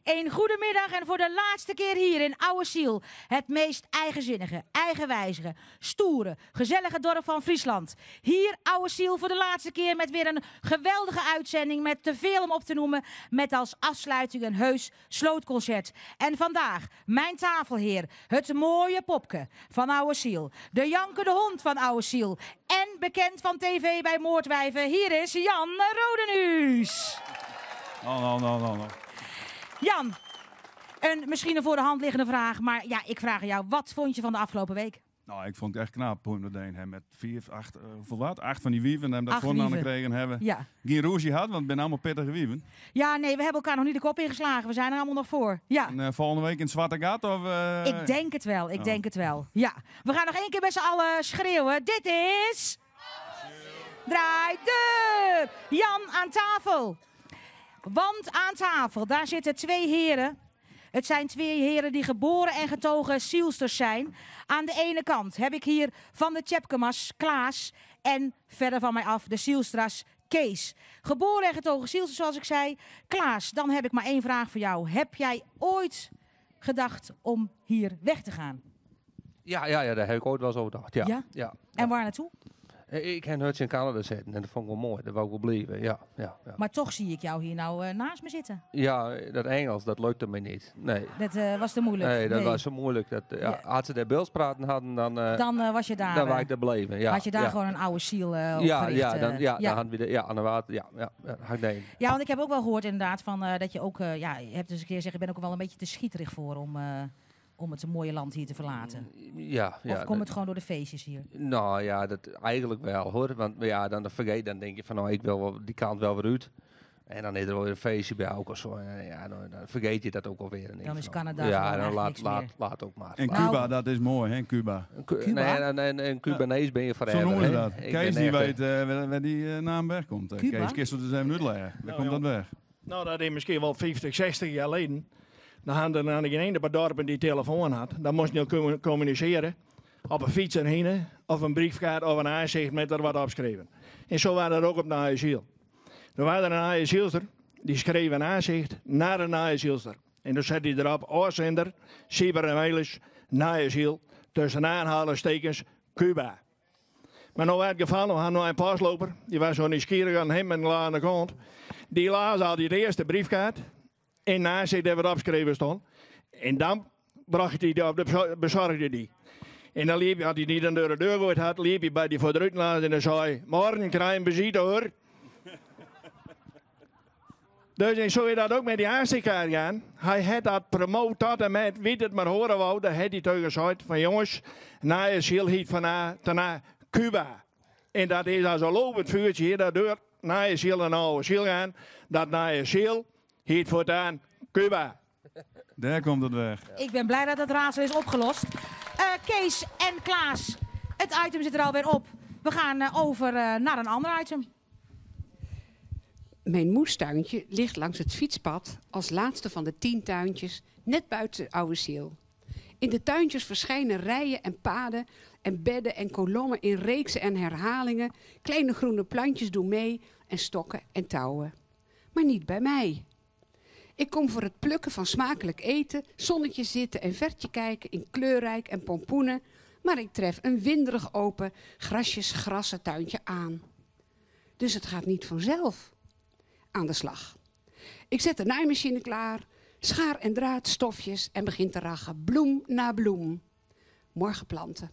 Een goedemiddag en voor de laatste keer hier in Ouwe Syl, het meest eigenzinnige, eigenwijzige, stoere, gezellige dorp van Friesland. Hier Ouwe Syl voor de laatste keer met weer een geweldige uitzending met te veel om op te noemen, met als afsluiting een heus slootconcert. En vandaag mijn tafelheer, het mooie popke van Ouwe Syl, de jankende hond van Ouwe Syl en bekend van tv bij Moordwijven, hier is Jan Rodenhuis. No, no, no, no, no. Jan, een misschien een voor de hand liggende vraag, maar ja, ik vraag aan jou, wat vond je van de afgelopen week? Nou, ik vond het echt knap hoe we dat deden. Hè, met 4, 8, hoeveel wat? 8 van die wieven en dat 8 voor wieven. gekregen hebben. Ja. Geen roezie had, want het zijn allemaal pittige wieven. Ja, nee, we hebben elkaar nog niet de kop ingeslagen. We zijn er allemaal nog voor. Ja. En volgende week in het Zwarte Gat? Of Ik denk het wel, ik Oh. denk het wel. Ja. We gaan nog 1 keer met z'n allen schreeuwen. Dit is... Draai deur! Jan aan tafel. Want aan tafel, daar zitten 2 heren. Het zijn 2 heren die geboren en getogen Sielsters zijn. Aan de ene kant heb ik hier van de Tjepkemas Klaas en verder van mij af de Sielstras Kees. Geboren en getogen Sielsters, zoals ik zei. Klaas, dan heb ik maar 1 vraag voor jou. Heb jij ooit gedacht om hier weg te gaan? Ja, ja, ja, daar heb ik ooit wel eens over gedacht. Ja. Ja? Ja. En waar naartoe? Ik heb nooit in Canada zitten en dat vond ik wel mooi. Dat wou ik wel blijven, ja, ja, ja. Maar toch zie ik jou hier nou naast me zitten. Ja, dat Engels, dat lukte me niet. Nee. Dat was te moeilijk. Nee, dat Nee. was zo moeilijk. Dat ja, Ja. Als ze daar Bills praten hadden, dan Dan was je daar, dan wou ik daar blijven. Ja, had je daar ja. gewoon een oude ziel Ja, opgericht, ja, dan, ja, ja. dan hadden we de, ja, aan de water, ja, ja, ja, had ik nee. Ja, want ik heb ook wel gehoord inderdaad van dat je ook, ja, je hebt dus een keer gezegd, ik ben ook wel een beetje te schieterig voor om het mooie land hier te verlaten. Ja, Of ja, komt dat het gewoon door de feestjes hier? Nou ja, dat eigenlijk wel hoor. Want ja, dan vergeet, dan denk je van nou, ik wil wel die kant wel weer uit. En dan is er wel weer een feestje bij ook of zo. En ja, dan vergeet je dat ook alweer. En denk Dan je is van, Canada ja, gewoon dan eigenlijk niks meer. laat ook maar. En Laat. Cuba, Nou. dat is mooi, hè, Cuba. Cuba? Nee, en Cubanees ben je Zo forever, noemen ze hè? dat. Ik Kees ben die echt, weet waar die naam wegkomt. Cuba? Kees, Kees, dat eens even uitleggen. Waar Nou, komt dat joh. weg? Nou, dat is misschien wel 50, 60 jaar geleden. Dan hadden er geen ene dorpen die telefoon had. Dan moest je communiceren. Op een fiets en heen, of een briefkaart of een aanzicht met er wat opschreven. En zo waren er ook op Nijesiel. Er waren er een Nijesielster, die schreef een aanzicht naar een Nijesielster. En toen zette hij erop, oorzender, Sieber en Melis, Nijesiel, tussen aanhalingstekens, Cuba. Maar nou werd het geval, we hadden nou een pasloper, die was zo nieuwsgierig aan hem en aan de kant. Die las al die eerste briefkaart. En naast zich dat wat opgeschreven stond. En dan bracht hij die op, de bezorgde die. En dan liep hij, had hij niet aan de deur gegooid had, liep hij bij die voor de ruitenlaas en dan zei hij, morgen krijg je een visite hoor. Dus en zo is dat ook met die aanzichtkaart gaan. Hij had dat promoot tot en met, wie het maar horen wou, daar had hij tegen gezegd van jongens, na is heel heet van na, daarna Cuba. En dat is als een lopend vuurtje hier, dat deur, na is heel en oude ziel gaan, dat na is heel heet voortaan Cuba. Daar komt het weg. Ik ben blij dat het raadsel is opgelost. Kees en Klaas, het item zit er alweer op. We gaan over naar een ander item. Mijn moestuintje ligt langs het fietspad als laatste van de 10 tuintjes net buiten Ouwe Syl. In de tuintjes verschijnen rijen en paden en bedden en kolommen in reeksen en herhalingen. Kleine groene plantjes doen mee en stokken en touwen. Maar niet bij mij. Ik kom voor het plukken van smakelijk eten, zonnetje zitten en vertje kijken in kleurrijk en pompoenen. Maar ik tref een winderig open grasjes grassentuintje aan. Dus het gaat niet vanzelf. Aan de slag. Ik zet de naaimachine klaar, schaar en draad, stofjes en begin te rachen. Bloem na bloem. Morgen planten.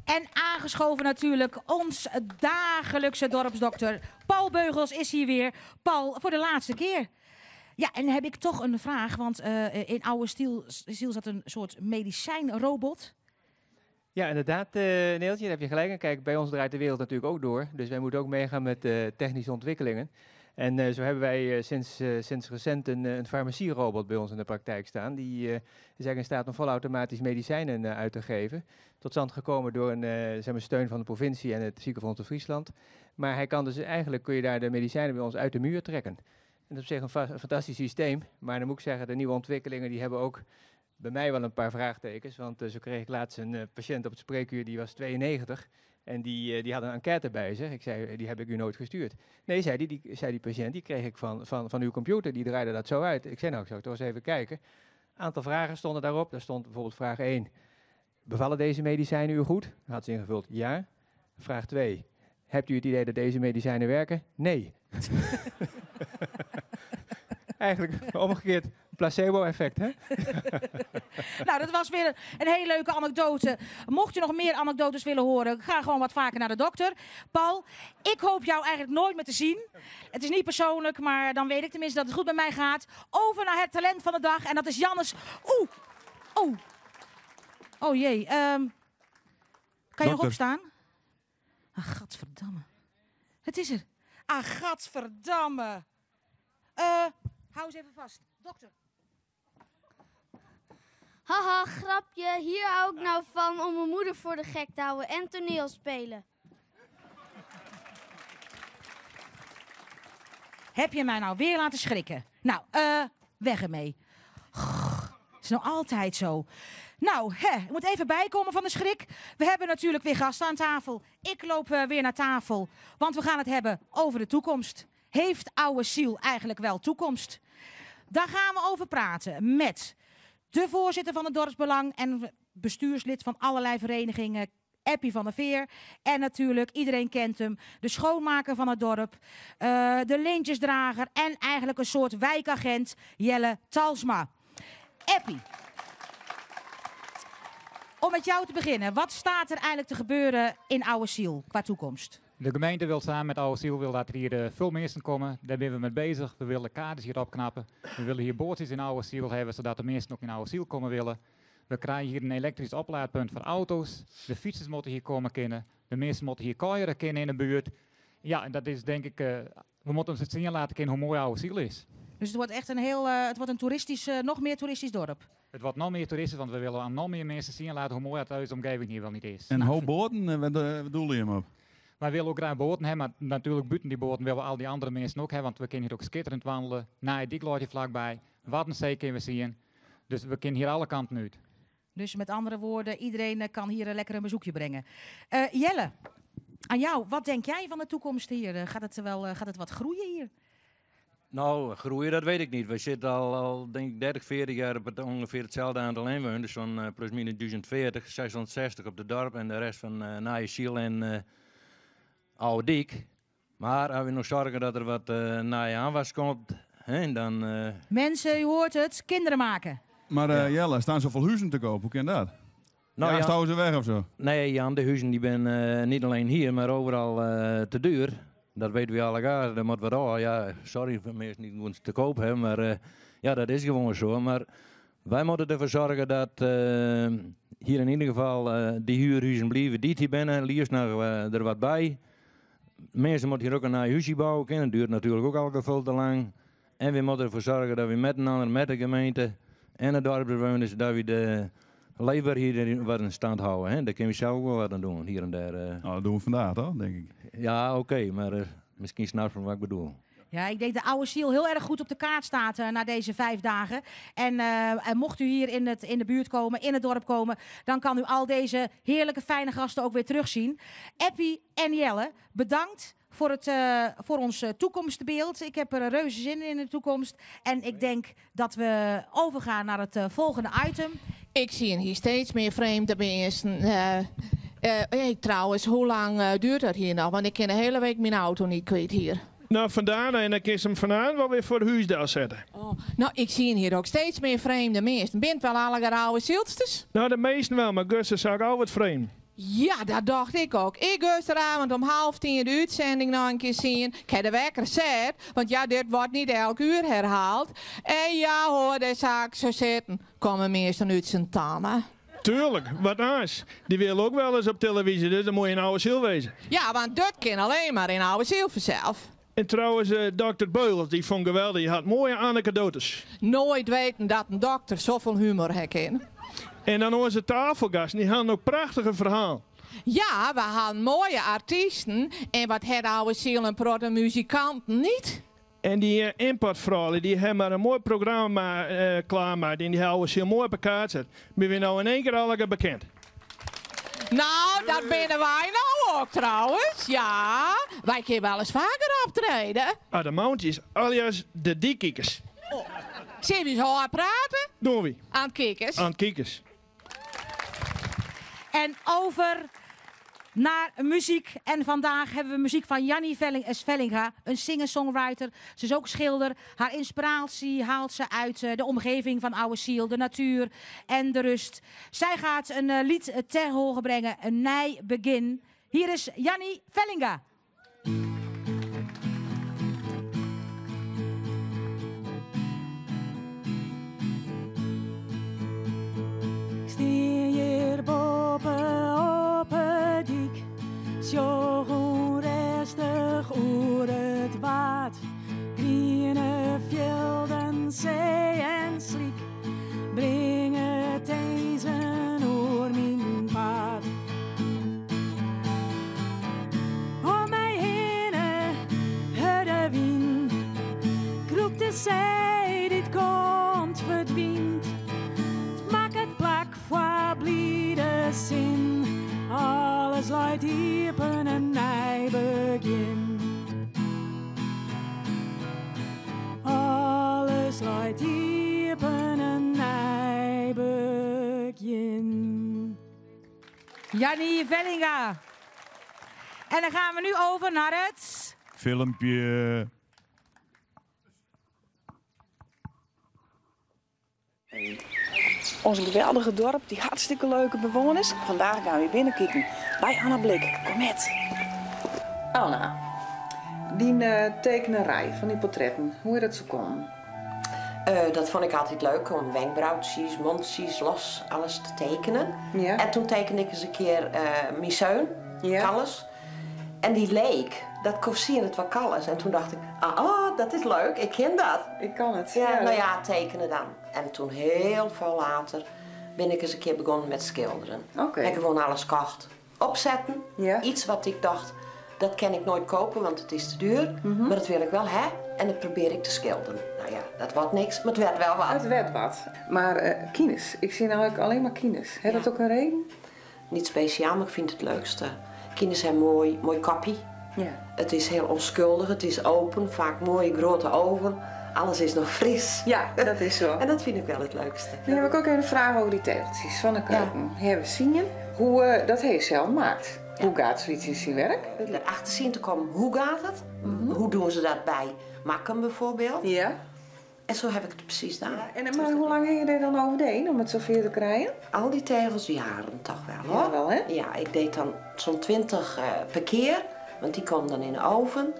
En aangeschoven natuurlijk ons dagelijkse dorpsdokter Paul Beugels is hier weer. Paul, voor de laatste keer. Ja, en dan heb ik toch een vraag, want in Ouwe Syl zat een soort medicijnrobot. Ja, inderdaad, Neeltje, daar heb je gelijk in. Bij ons draait de wereld natuurlijk ook door. Dus wij moeten ook meegaan met technische ontwikkelingen. En zo hebben wij sinds recent een farmacierobot bij ons in de praktijk staan. Die is eigenlijk in staat om volautomatisch medicijnen uit te geven. Tot stand gekomen door een steun van de provincie en het ziekenfonds van Friesland. Maar hij kan dus eigenlijk, kun je daar de medicijnen bij ons uit de muur trekken. En dat is op zich een fantastisch systeem. Maar dan moet ik zeggen, de nieuwe ontwikkelingen die hebben ook bij mij wel een paar vraagtekens. Want zo kreeg ik laatst een patiënt op het spreekuur, die was 92. En die, eh, die had een enquête bij zich. Ik zei, die heb ik u nooit gestuurd. Nee, zei die, die, zei die patiënt, die kreeg ik van, van, van uw computer. Die draaide dat zo uit. Ik zei, nou, ik zou toch eens even kijken. Aantal vragen stonden daarop. Daar stond bijvoorbeeld vraag 1. Bevallen deze medicijnen u goed? Had ze ingevuld, ja. Vraag 2. Hebt u het idee dat deze medicijnen werken? Nee. Eigenlijk omgekeerd placebo-effect, hè? Nou, dat was weer een, een hele leuke anekdote. Mocht u nog meer anekdotes willen horen, ga gewoon wat vaker naar de dokter. Paul, ik hoop jou eigenlijk nooit meer te zien. Het is niet persoonlijk, maar dan weet ik tenminste dat het goed met mij gaat. Over naar het talent van de dag en dat is Jannes. Oeh, oeh. Oh jee, ehm, kan je nog Dokter. opstaan? Ach, gadverdamme. Het is er. Ah, gadverdamme. Eh, hou eens even vast. Dokter. Haha, grapje. Hier hou ik nou van om mijn moeder voor de gek te houden en toneel spelen. Heb je mij nou weer laten schrikken? Nou, eh, weg ermee. Goh, is nou altijd zo. Nou, hè, ik moet even bijkomen van de schrik. We hebben natuurlijk weer gasten aan tafel. Ik loop eh, weer naar tafel, want we gaan het hebben over de toekomst. Heeft oude ziel eigenlijk wel toekomst? Daar gaan we over praten met de voorzitter van het dorpsbelang en bestuurslid van allerlei verenigingen, Eppie van der Veer. En natuurlijk, iedereen kent hem, de schoonmaker van het dorp, eh, de lintjesdrager en eigenlijk een soort wijkagent, Jelle Talsma. Eppie, om met jou te beginnen, wat staat er eigenlijk te gebeuren in Oude Ziel qua toekomst? De gemeente wil samen met Oude Ziel wil dat er hier eh, veel mensen komen. Daar zijn we mee bezig. We willen kaders hier opknappen. We willen hier boordjes in Oude Ziel hebben, zodat de mensen ook in Oude Ziel komen willen. We krijgen hier een elektrisch oplaadpunt voor auto's. De fietsers moeten hier komen kennen. De mensen moeten hier kuieren kennen in de buurt. Ja, en dat is denk ik, eh, we moeten ons het zien laten kennen hoe mooi Oude Ziel is. Dus het wordt echt een heel, eh, het wordt een toeristisch, eh, nog meer toeristisch dorp. Het wordt nog meer toeristen, want we willen aan nog meer mensen zien laten hoe mooi het thuisomgeving hier wel niet is. En hoe boten, eh, wat, eh, wat doel je hem op? Wij willen ook graag boten hebben, maar natuurlijk buiten die boten willen we al die andere mensen ook hebben, want we kunnen hier ook schitterend wandelen. Naar het Dieklodje vlakbij, Waddenzee kunnen we zien. Dus we kunnen hier alle kanten uit. Dus met andere woorden, iedereen eh, kan hier eh, lekker een bezoekje brengen. Eh, Jelle, aan jou, wat denk jij van de toekomst hier? Eh, Gaat het, wel, eh, gaat het wat groeien hier? Nou, groeien, dat weet ik niet. We zitten al, al denk ik 30, 40 jaar op het, ongeveer hetzelfde aantal inwoners. Zo'n eh, plus minus 1040, 660 op de dorp en de rest van eh Nijesiel en eh Oude Diek. Maar als we nog zorgen dat er wat eh naar je aanwas komt, hè, dan... eh, Mensen, u hoort het, kinderen maken. Maar eh, Jelle, staan zoveel huizen te koop? Hoe kan dat? Nou, ja, Jan- stouwen ze weg of zo? Nee, Jan, de huizen die zijn eh, niet alleen hier, maar overal eh, te duur. Dat weten we allemaal. Dat moeten we al. Ja, sorry voor mensen die het te koop hebben, maar eh, ja, dat is gewoon zo. Maar wij moeten ervoor zorgen dat eh, hier in ieder geval eh, die huurhuizen blijven die het hier binnen. Liefst nog eh, er wat bij. Mensen moeten hier ook een nieuw huisje bouwen kunnen. Dat duurt natuurlijk ook al veel te lang. En we moeten ervoor zorgen dat we met een ander, met de gemeente en de dorpsbewoners, dat we de leefbaarheid hier wat in stand houden. Hè? Daar kunnen we zelf ook wel wat aan doen, hier en daar. eh. Nou, dat doen we vandaag toch, denk ik. Ja, oké, maar eh, misschien snap je wat ik bedoel. Ja, ik denk dat Oude Ziel heel erg goed op de kaart staat eh, na deze 5 dagen. En, eh, en mocht u hier in, het, in de buurt komen, in het dorp komen, dan kan u al deze heerlijke fijne gasten ook weer terugzien. Eppie en Jelle, bedankt voor, het, eh, voor ons eh, toekomstbeeld. Ik heb er een reuze zin in in de toekomst. En ik denk dat we overgaan naar het eh, volgende item. Ik zie hier steeds meer vreemde mensen. Eh, eh, hey, trouwens, hoe lang eh, duurt dat hier nog? Want ik kan de hele week mijn auto niet kwijt hier. Nou, vandaar en dan kun je hem vanavond wel weer voor de huisdel zetten. Oh, nou, ik zie hier ook steeds meer vreemde mensen. Bent wel alle oude zielsters? Nou, de meesten wel, maar Gussen zag ik al wat vreemd. Ja, dat dacht ik ook. Ik gisteravond om 9:30 de uitzending nog een keer zien. Ik heb de wekker gezet, want ja, dit wordt niet elk uur herhaald. En ja hoor, daar zag ik zo zitten. Komen mensen uit zijn tanden. Tuurlijk, wat anders. Die wil ook wel eens op televisie, dus dan moet je een oude ziel wezen. Ja, want dat kan alleen maar in oude ziel vanzelf. En trouwens, eh dokter Beugels, die vond geweldig. Die had mooie anekdotes. Nooit weten dat een dokter zoveel humor heeft in. En dan onze tafelgasten, die hadden ook prachtige verhaal. Ja, we hadden mooie artiesten. En wat het oude ziel en protte muzikanten niet. En die eh, importvrouwen, die hebben maar een mooi programma eh klaarmaakt. En die houden ze heel mooi op elkaar zet. Ben we nou in één keer allemaal bekend. Nou, dat binne wy no ook trouwens. Ja, wy kinne wel eens faker optrede. Ah, de Mounties, alias de Dykkikkers. Sille we eens hâld prate? Doen we. Aan het kikkers. Aan het kikkers. En over naar muziek. En vandaag hebben we muziek van Jannie Vellinga, een singer-songwriter. Ze is ook schilder. Haar inspiratie haalt ze uit de omgeving van Ouwe Ziel, de natuur en de rust. Zij gaat een lied ter horen brengen, een nij begin. Hier is Jannie Vellinga. Ik sta hier boven op het dik. Sjoch ûnrêstich oer it waad. Griene fjilden, see en slyk bringe tinzen oer myn paad. Om my hinne hurde wyn, krûpt de see dy't komt ferdwynt. It makket plak foar blide sin, alles leit iepen in nij begjin. Alles leit iepen in nij begjin. Jannie Vellinga. En dan gaan we nu over naar het... Filmpje. Ons geweldige dorp, die hartstikke leuke bewoners. Vandaag gaan we binnenkijken bij Anna Blik. Kom met. Anna, die tekenerij van die portretten, hoe is dat zo komen? Dat vond ik altijd leuk om wenkbrauwtjes, mondjes, los, alles te tekenen. En toen tekende ik eens een keer mijn zoon, Calles. En die leek, dat kon zien, het was Calles. En toen dacht ik, ah, dat is leuk, ik ken dat. Ik kan het. Ja, Ja, nou ja, tekenen dan. En toen heel veel later ben ik eens een keer begonnen met schilderen. Ik heb gewoon alles kocht. Opzetten, iets wat ik dacht, dat kan ik nooit kopen, want het is te duur. Maar dat wil ik wel, hè? En dat probeer ik te schilderen. Nou ja, dat wordt niks, maar het werd wel wat. Het werd wat. Maar kines, ik zie nou eigenlijk alleen maar kines. Heeft dat ook een reden? Niet speciaal, maar ik vind het leukste. Kines zijn mooi, mooi kappie. Het is heel onschuldig, het is open, vaak mooie grote ogen. Alles is nog fris. Ja, dat is zo. En dat vind ik wel het leukste. Nu heb ik ook even een vraag over die tegeltjes van de keuken. Hebben we zien hoe dat hij zelf maakt? Hoe gaat zoiets in zijn werk? Erachter zien te komen, hoe gaat het? Hoe doen ze dat bij Makkum bijvoorbeeld? En zo heb ik het precies daar. Ja, en, maar hoe lang heb je er dan over deed om het zover te krijgen? Al die tegels, jaren toch wel hoor. Ja, wel hè? Ja, ik deed dan zo'n 20 per keer, want die kwam dan in de oven.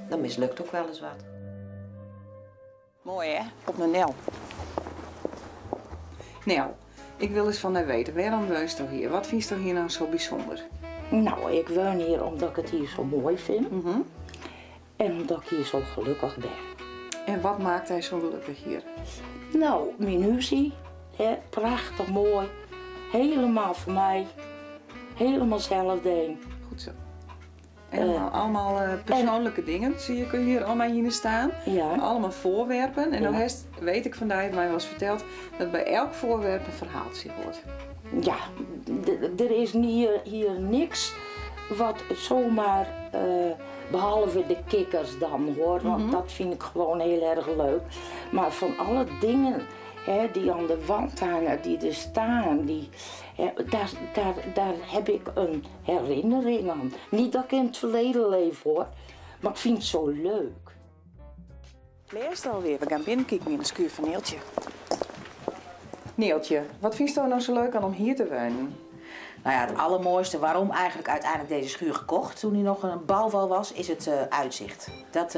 Dan mislukt ook wel eens wat. Mooi hè? Op mijn Nel. Nel, ik wil eens van jou weten, waarom woon je hier? Wat vind je hier nou zo bijzonder? Nou, ik woon hier omdat ik het hier zo mooi vind. En omdat ik hier zo gelukkig ben. En wat maakt hij zo gelukkig hier? Nou, mijn huisje, hè, prachtig mooi. Helemaal voor mij. Helemaal zelf deen. Goed zo. En allemaal persoonlijke dingen zie ik hier allemaal hier staan. Allemaal voorwerpen. En dan weet ik vandaag, mij was verteld, dat bij elk voorwerp een verhaaltje hoort. Ja, er is hier niks wat zomaar, behalve de kikkers dan hoor, want dat vind ik gewoon heel erg leuk. Maar van alle dingen, hè, die aan de wand hangen, die er staan, daar heb ik een herinnering aan. Niet dat ik in het verleden leef hoor, maar ik vind het zo leuk. Leerst alweer, we gaan binnenkijken in de schuur van Neeltje. Neeltje, wat vind je nou zo leuk aan om hier te wonen? Nou ja, het allermooiste waarom eigenlijk uiteindelijk deze schuur gekocht toen hij nog een bouwval was, is het uitzicht. Dat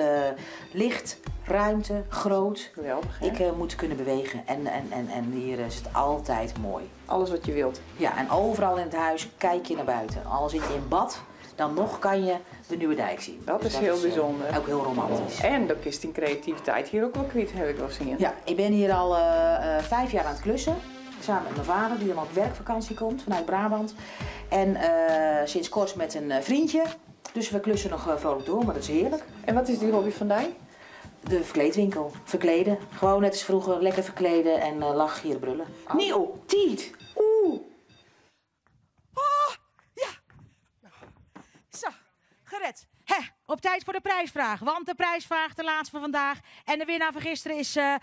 licht, ruimte, groot. Geweldig, hè? Ik moet kunnen bewegen en hier is het altijd mooi. Alles wat je wilt. Ja, en overal in het huis kijk je naar buiten. Al zit je in bad, dan nog kan je de Nieuwe Dijk zien. Dat Dus is dat heel is bijzonder. ook heel romantisch. En dat is die creativiteit hier ook wel kwijt, heb ik wel zien. Ja, ik ben hier al 5 jaar aan het klussen. Samen met mijn vader, die dan op werkvakantie komt vanuit Brabant. En sinds kort met een vriendje. Dus we klussen nog vrolijk door, maar dat is heerlijk. En wat is die hobby van jou? De verkleedwinkel. Verkleden. Gewoon net als vroeger, lekker verkleden en lachen, gieren, brullen. Oh. Nieuw, tiet, oeh. Oh, gered. Hè, op tijd voor de prijsvraag. Want de prijsvraag, de laatste van vandaag. En de winnaar van gisteren is eh,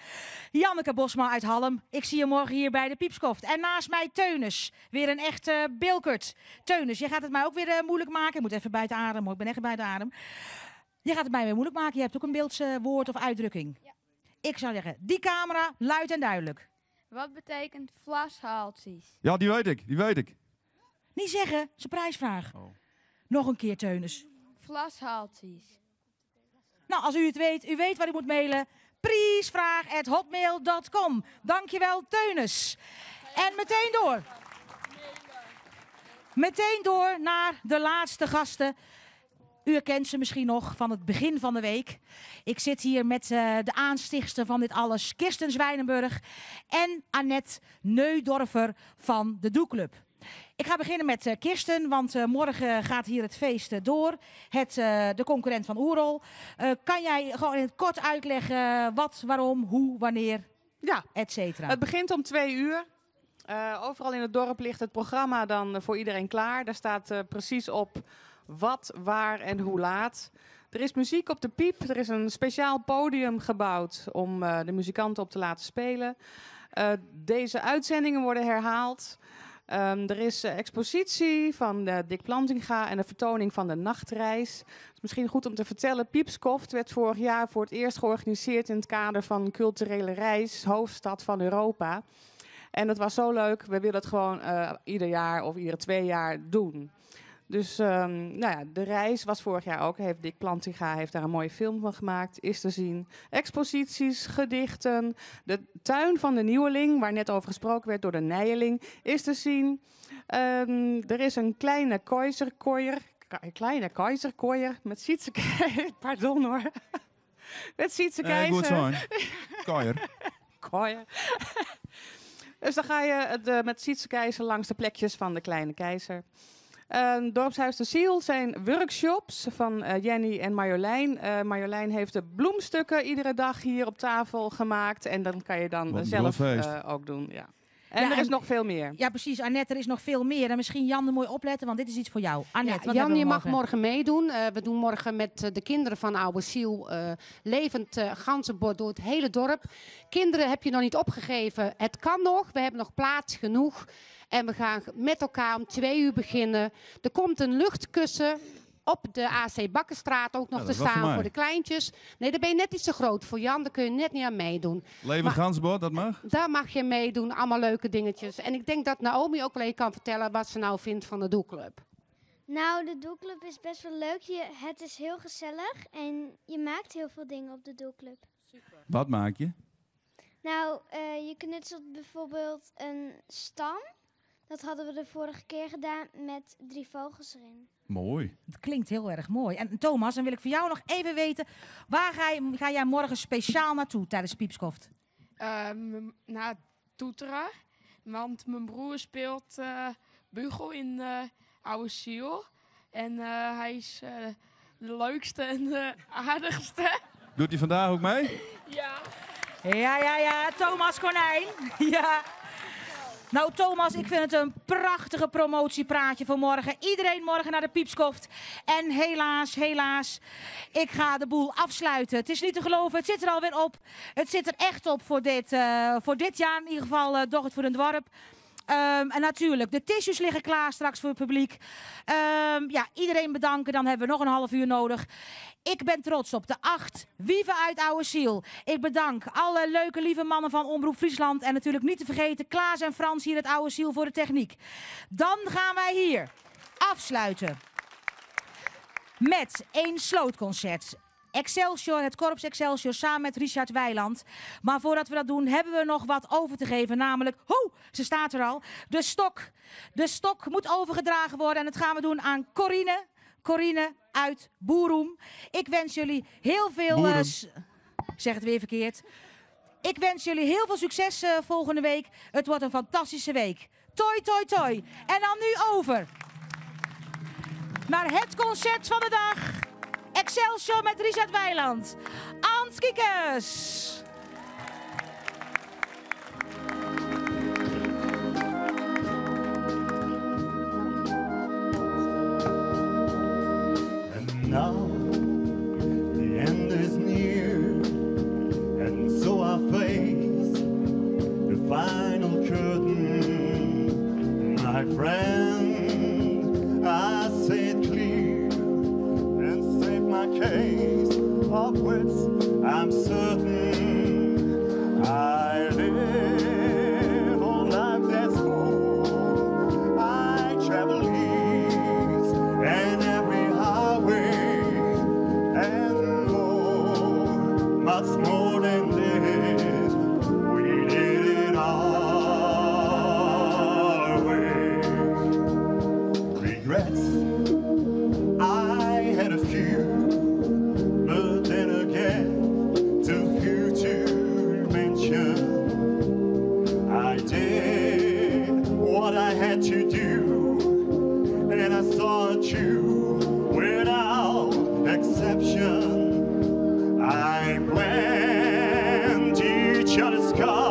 Janneke Bosma uit Hallum. Ik zie je morgen hier bij de Piepskoft. En naast mij Teunis, weer een echte Bilkert. Teunis, jij gaat het mij ook weer eh, moeilijk maken. Ik moet even buiten adem, hoor. Ik ben echt buiten adem. Je gaat het mij weer moeilijk maken. Je hebt ook een Beeldse woord of uitdrukking. Ja. Ik zou zeggen, die camera, luid en duidelijk. Wat betekent vlashaaltjes? Ja, die weet ik, die weet ik. Niet zeggen, het is een prijsvraag. Nog een keer, Teunis. Vlashaaltjes. Nou, als u het weet, u weet waar u moet mailen. Prijsvraag.hotmail.com. Dankjewel, Teunis. En meteen door. Meteen door naar de laatste gasten. U herkent ze misschien nog van het begin van de week. Ik zit hier met eh, de aanstichtster van dit alles, Kirsten Zwijnenburg en Annette Neudorfer van de Doeclub. Ik ga beginnen met eh, Kirsten, want eh, morgen gaat hier het feest eh, door. Het, de concurrent van Oerol. Kan jij gewoon in het kort uitleggen wat, waarom, hoe, wanneer, ja. et cetera? Het begint om twee uur. Overal in het dorp ligt het programma dan voor iedereen klaar. Daar staat precies op wat, waar en hoe laat. Er is muziek op de piep. Er is een speciaal podium gebouwd om de muzikanten op te laten spelen. Deze uitzendingen worden herhaald. Er is expositie van eh, Dick Plantinga en de vertoning van de nachtreis. Het is misschien goed om te vertellen, Piepskoft werd vorig jaar voor het eerst georganiseerd in het kader van culturele reis, hoofdstad van Europa. En dat was zo leuk, we willen het gewoon eh, ieder jaar of iedere twee jaar doen. Dus nou ja, de reis was vorig jaar ook. Heeft Dick Plantinga heeft daar een mooie film van gemaakt. Is te zien. Exposities, gedichten. De tuin van de Nieuweling, waar net over gesproken werd door de Nijeling, is te zien. Er is een kleine keizerkoier. Kleine keizerkoier met Sietse Pardon hoor. Met Sietse Keizer. goed zo. Koier. Koier. Dus dan ga je het, met Sietse Keizer langs de plekjes van de kleine keizer. Dorpshuis de Ziel zijn workshops van Jenny en Marjolein. Marjolein heeft de bloemstukken iedere dag hier op tafel gemaakt. En dan kan je dan zelf ook doen. Ja. En Ja, er is nog veel meer. Ja, precies. Annette, er is nog veel meer. En misschien Jan er mooi opletten, want dit is iets voor jou. Annette, wat Jan, je mag morgen? meedoen. We doen morgen met de kinderen van Oude Ziel levend ganzenbord door het hele dorp. Kinderen heb je nog niet opgegeven. Het kan nog. We hebben nog plaats genoeg. En we gaan met elkaar om 2 uur beginnen. Er komt een luchtkussen op de AC Bakkerstraat ook nog Ja, te voor staan voor de kleintjes. Nee, daar ben je net iets te groot voor, Jan. Daar kun je net niet aan meedoen. Levend ganzenbord, dat mag? Daar mag je meedoen. Allemaal leuke dingetjes. En ik denk dat Naomi ook wel even kan vertellen wat ze nou vindt van de Doeclub. Nou, de doelclub is best wel leuk. Het is heel gezellig en je maakt heel veel dingen op de doelclub. Wat maak je? Nou, je knutselt bijvoorbeeld een stam. Dat hadden we de vorige keer gedaan met 3 vogels erin. Mooi. Het klinkt heel erg mooi. En Thomas, dan wil ik voor jou nog even weten... waar ga jij morgen speciaal naartoe tijdens Piepskoft? Naar Toeteren. Want mijn broer speelt bugel in Oude Ziel. En hij is de leukste en de aardigste. Doet hij vandaag ook mee? Ja. Ja, ja, ja. Thomas Konijn. Ja. Nou, Thomas, ik vind het een prachtige promotiepraatje voor morgen. Iedereen morgen naar de Piepskoft. En helaas, helaas, ik ga de boel afsluiten. Het is niet te geloven, het zit er alweer op. Het zit er echt op voor dit jaar. In ieder geval, doch het voor een dorp. En natuurlijk, de tissues liggen klaar straks voor het publiek. Ja, iedereen bedanken, dan hebben we nog een half uur nodig. Ik ben trots op de 8 wieven uit Oude Ziel. Ik bedank alle leuke, lieve mannen van Omroep Friesland. En natuurlijk niet te vergeten Klaas en Frans hier uit Oude Ziel voor de techniek. Dan gaan wij hier afsluiten met één slootconcert. Excelsior, het korps Excelsior, samen met Richard Weiland. Maar voordat we dat doen, hebben we nog wat over te geven. Namelijk, ho, ze staat er al. De stok. De stok moet overgedragen worden. En dat gaan we doen aan Corine. Corine uit Boeroem. Ik wens jullie heel veel... Ik zeg het weer verkeerd. Ik wens jullie heel veel succes volgende week. Het wordt een fantastische week. Toi, toi, toi. En dan nu over naar het concert van de dag. Excelsior met Richard Weiland. Ans Kiekes. En kaam.